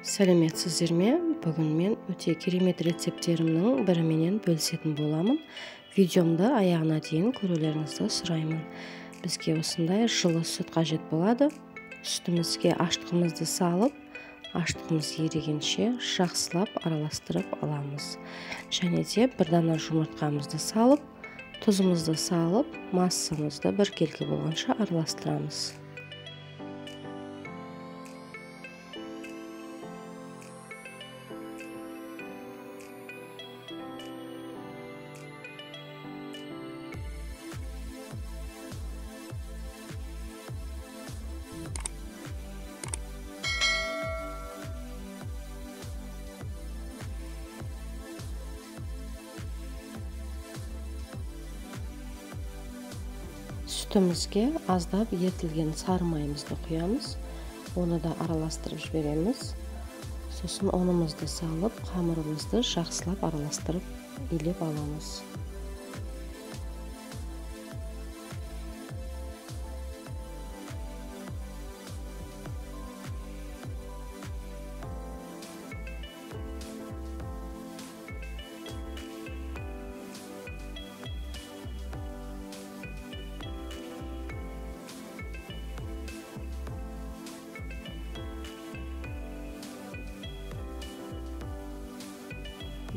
Сәлеметсіздер ме? Бүгін мен өте керемет рецепттерімнің біріменен бөлісетін боламын. Видеомды аяғына дейін көрулеріңізді сұраймын. Бізге осындай жылы сүт қажет болады. Сүтімізге ашытқымызды салып, ашытқымыз ерігенше жақсылап араластырып аламыз. Және де бір дана жұмыртқамызды салып, тұзымызды салып, массамызды біркелкі болғанша араластырамыз. Сүтімізге аздап ерітілген сары майымызды құямыз, оны да араластырып жібереміз. Сосын ұнымызды салып, қамырымызды жақсылап араластырып илеп аламыз.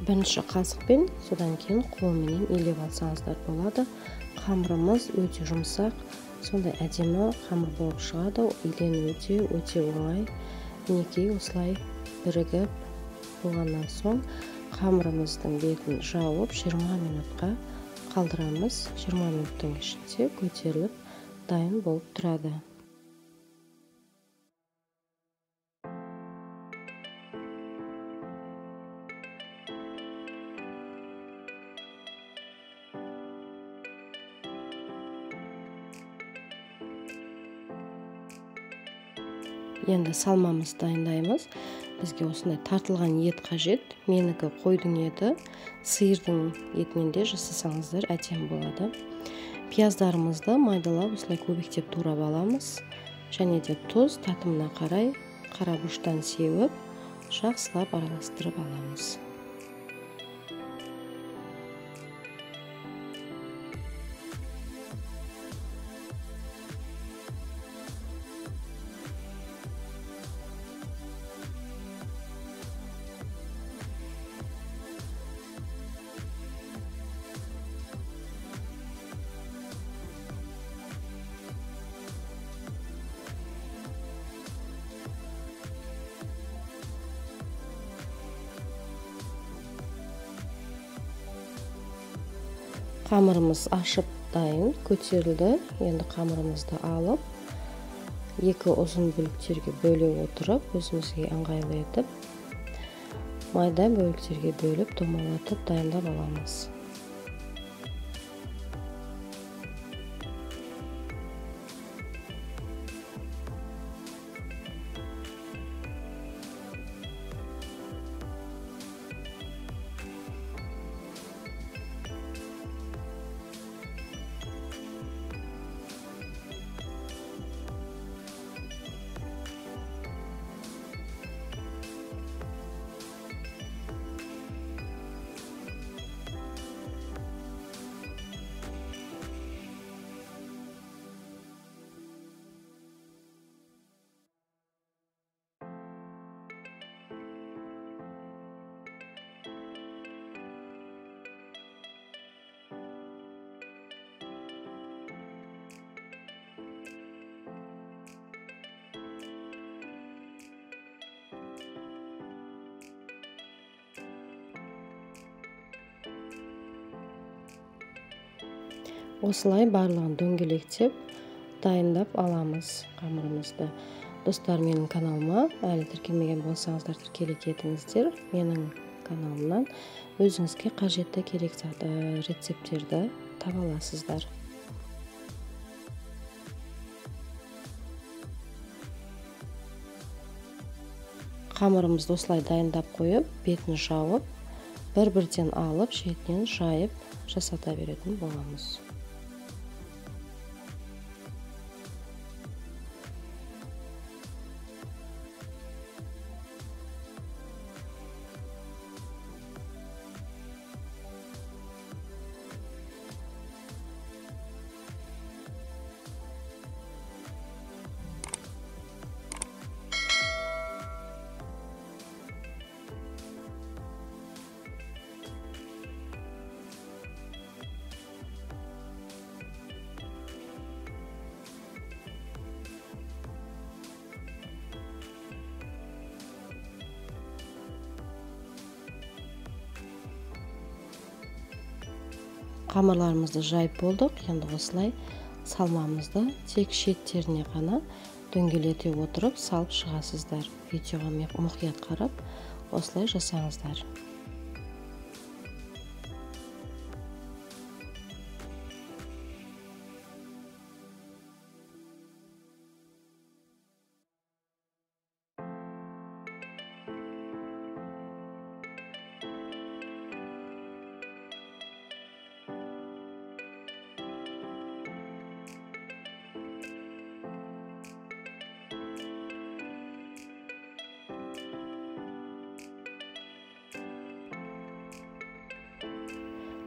Бірінші қасықпен, содан кейін қолменен илеп алсаңыздар болады. Қамырымыз өте жұмсақ, сондай әдемі қамыр болып шығады. Илену өте оңай. Мінекей осылай бірігіп болғаннан соң қамырымыздың бетін жауып 20 минутқа қалдырамыз. 20 минуттың ішінде көтеріліп дайын болып тұрады. Енді салмамызды дайындаймыз. Бізге осындай тартылған ет қажет. Менікі қойдың еті, сиырдың етінен де жасасаңыздар әдемі болады. Пияздарымызды майдалап осылай көбектеп турап аламыз. Және де тұз татымына қарай қара бұрыштан сеуіп, жақсылап араластырып аламыз. Қамырымыз ашып дайын, көтерілді. Енді қамырымызды алып, екі ұзын бөліктерге бөле отырып, өзімізге ыңғайлы етіп, майда бөліктерге бөліп, домалатып дайындап аламыз. Осылай барлығын дөңгелектеп дайындап аламыз қамырымызды. Достар, менің каналыма әлі тіркелмеген болсаңыздар тіркеле кетіңіздер. Менің каналымнан өзіңізге қажетті керек рецепттерді таба аласыздар. Қамырымызды осылай дайындап қойып, бетін жауып, бір-бірден алып, шетінен жайып жасата беретін боламыз. Қамырларымызды жайып болдық. Енді осылай салмамызды тек шеттеріне ғана дөңгелете отырып салып шығасыздар. Видеоға мұқият қарап, осылай жасаңыздар.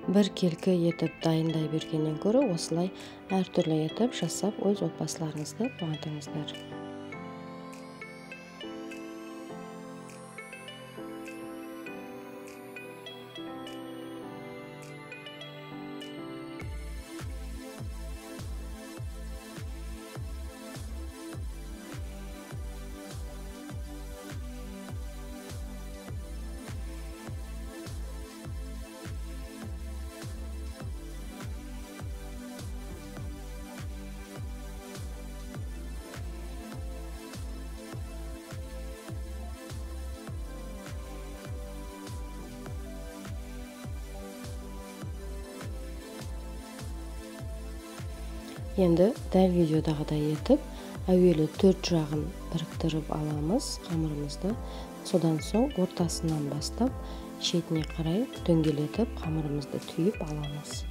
Бір келкі етіп дайындай бергеннен гөрі осылай әртүрлі етіп жасап өз отбасыларыңызды қуантыңыздар. Енді дәл видеодағыдай етіп, әуелі төрт жағын біріктіріп аламыз қамырымызды. Содан соң ортасынан бастап шетіне қарай дөңгелетіп қамырымызды түйіп аламыз.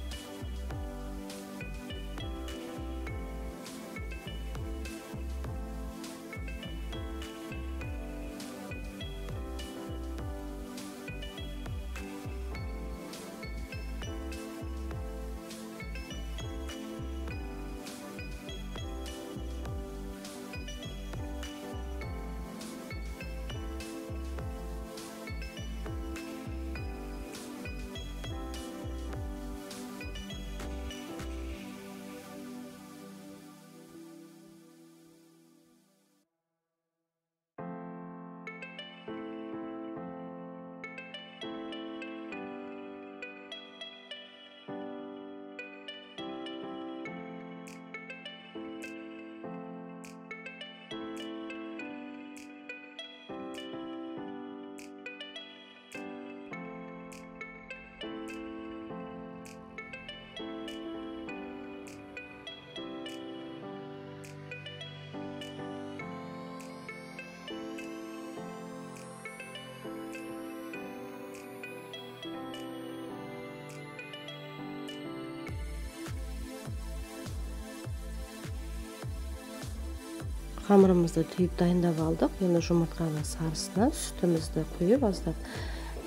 Қамырымызды түйіп дайындап алдық. Енді жұмыртқаның сарысына сүтімізді құйып аздап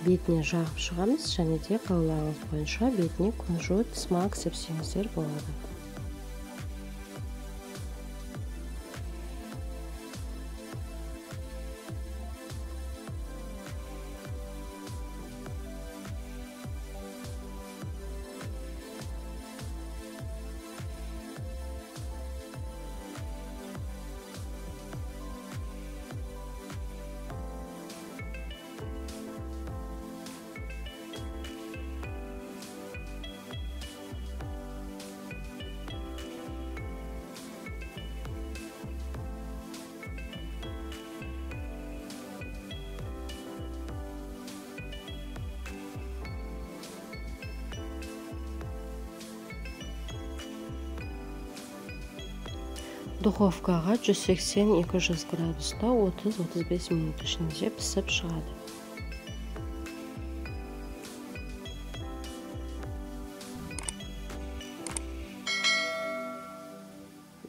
бетіне жағып шығамыз. Және де қалауларыңыз бойынша бетіне кунжут, смак сепсеңіздер болады. Духовкаға 180-200 градуста 30-35 минут ішінде пісіп шығады.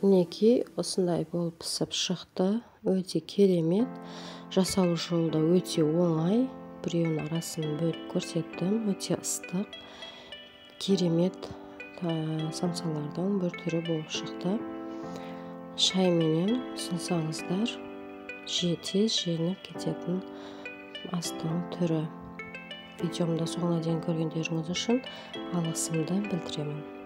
Мінекей осындай болып пісіп шықты. Өте керемет. Жасалу жолы да өте оңай. Біреуінің арасын бөліп көрсеттім. Өте ыстық, керемет самсалардың бір түрі болып шықты. Шайменен ұсынсаңыздар, тез желініп кететін астың түрі. Видеомды соңына дейін көргендеріңіз үшін алғысымды білдіремін.